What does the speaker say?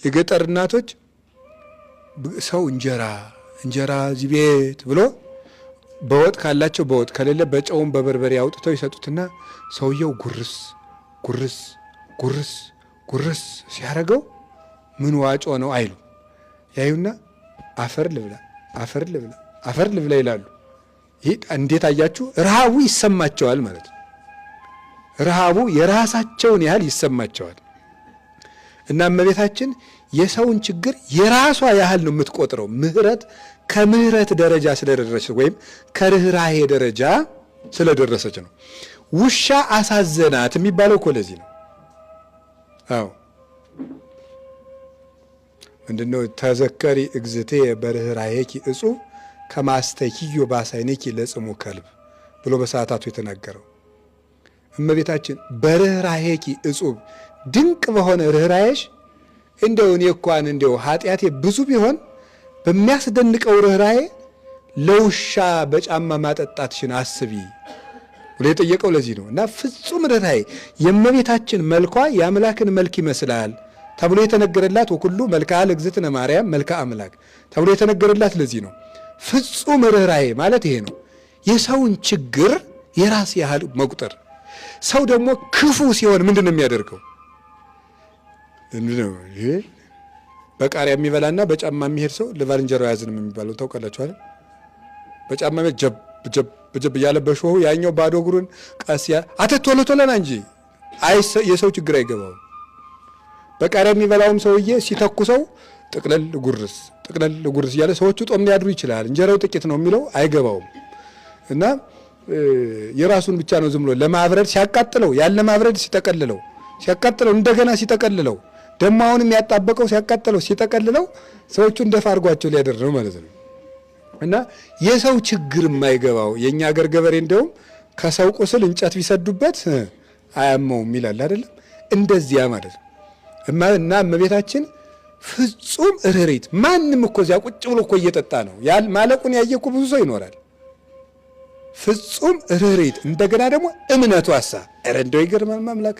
የገጠር እናቶች ሰው እንጀራ እንጀራ እዚህ ቤት ብሎ በወጥ ካላቸው በወጥ ከሌለ በጨውም በበርበሬ አውጥተው ይሰጡትና ሰውየው ጉርስ ጉርስ ጉርስ ጉርስ ሲያደርገው ምን ዋጮ ነው አይሉ ያዩና አፈር ልብላ አፈር ልብላ አፈር ልብላ ይላሉ። ይህ እንዴት አያችሁ? ረሃቡ ይሰማቸዋል ማለት ነው። ረሃቡ የራሳቸውን ያህል ይሰማቸዋል። እና እመቤታችን የሰውን ችግር የራሷ ያህል ነው የምትቆጥረው። ምህረት ከምህረት ደረጃ ስለደረሰች ወይም ከርኅራሄ ደረጃ ስለደረሰች ነው። ውሻ አሳዘናት የሚባለው እኮ ለዚህ ነው። አዎ ምንድነው? ተዘከሪ እግዝእትየ በርኅራሄኪ እጹብ ከማስተኪዮ ባሳይኔኪ ለጽሙ ከልብ ብሎ በሰዓታቱ የተናገረው እመቤታችን በርኅራሄኪ እጹብ ድንቅ በሆነ ርኅራሄሽ እንደው እኔ እንኳን እንደው ኃጢአቴ ብዙ ቢሆን በሚያስደንቀው ርኅራሄ ለውሻ በጫማ ማጠጣትሽን አስቢ ብሎ የጠየቀው ለዚህ ነው። እና ፍጹም ርኅራሄ የእመቤታችን መልኳ የአምላክን መልክ ይመስላል ተብሎ የተነገረላት ወኩሉ መልክዓ ለእግዝእትነ ማርያም መልክዓ አምላክ ተብሎ የተነገረላት ለዚህ ነው። ፍጹም ርኅራሄ ማለት ይሄ ነው። የሰውን ችግር የራስ ያህል መቁጠር። ሰው ደግሞ ክፉ ሲሆን ምንድን ነው የሚያደርገው? ይሄ በቃሪያ የሚበላና በጫማ የሚሄድ ሰው ለባልንጀራው አያዝንም የሚባለው ታውቃላችሁ አይደል? በጫማ ጀብ ጀብ ጀብ እያለ በሾሁ ያኛው ባዶ እግሩን ቀስ ያ አተ ቶሎ ቶሎ ና እንጂ አይ የሰው ችግር አይገባውም። በቃሪያ የሚበላውም ሰውዬ ሲተኩሰው ጥቅለል ጉርስ ጥቅለል ጉርስ እያለ ሰዎቹ ጦም ሊያድሩ ይችላል። እንጀራው ጥቂት ነው የሚለው አይገባውም። እና የራሱን ብቻ ነው ዝም ብሎ ለማብረድ ሲያቃጥለው ያለ ማብረድ ሲጠቀልለው ሲያቃጥለው እንደገና ሲጠቀልለው ደግሞ አሁንም ያጣበቀው ሲያቃጥለው ሲጠቀልለው ሰዎቹ እንደፋ አድርጓቸው ሊያደር ነው ማለት ነው። እና የሰው ችግር የማይገባው የኛ ሀገር ገበሬ እንደውም ከሰው ቁስል እንጨት ቢሰዱበት አያመውም ይላል አይደለም? እንደዚያ ማለት ነው። እና እመቤታችን ፍጹም ርኅሪት፣ ማንም እኮ እዚያ ቁጭ ብሎ እኮ እየጠጣ ነው ማለቁን ያየ እኮ ብዙ ሰው ይኖራል። ፍጹም ርኅሪት፣ እንደገና ደግሞ እምነቱ አሳ ኧረ እንደው ይገርማል ማምላክ